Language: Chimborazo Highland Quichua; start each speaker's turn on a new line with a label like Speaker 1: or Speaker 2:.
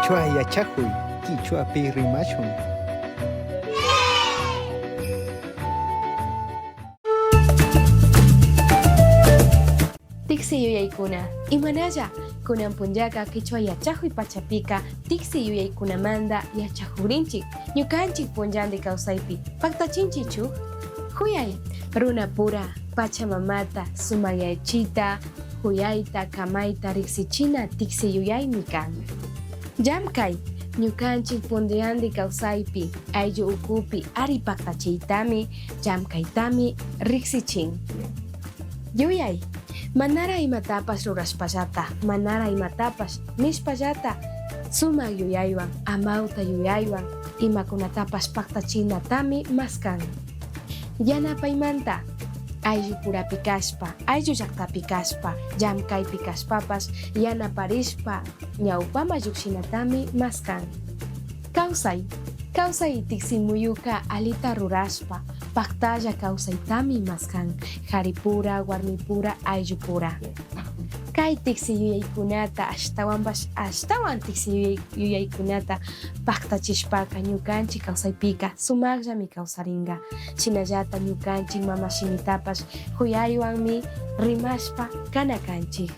Speaker 1: Quichua yachajuy, quichuapi rimashun.
Speaker 2: Tiksi yuyaykuna. Imanalla, kunan punllaka kichwa yachajuy pachapika tiksi yuyaykunamanta yachajugrinchik, ñukanchik punllandi kawsaypi paktachinchichu? Juyay, runapura, pachamamata, sumakyachita, juyayta, kamayta riksichina tiksi yuyaymi kan. Llamkay, ñukanchik punllandi kawsaypi, ayllu ukupi ari paktachiytami, llamkaytami riksichin. Yuyay, manara imatapash rurashpallata, manara imatapash nishpallata, sumak yuyaywan, amawta yuyaywan, imakunatapash paktachinatami maskan. Yanapaymanta, ayllupurapi kashpa, ayllu llaktapi kashpa, llamkaypi kashpapash yanaparishpa ñawpama llukshinatami maskan. Kawsay, kawsay tiksimuyuka alita rurashpa, paktalla kawsaytami maskan, jaripura, warmipura, ayllupura. Kay tiksi yuyaykunata ashtawanpash ashtawan tiksi yuyaykunata paktachishpaka ñukanchik kawsaypika sumakllami kawsarinka. Shinallata ñukanchik mama shimitapash juyaywanmi rimashpa kana kanchik.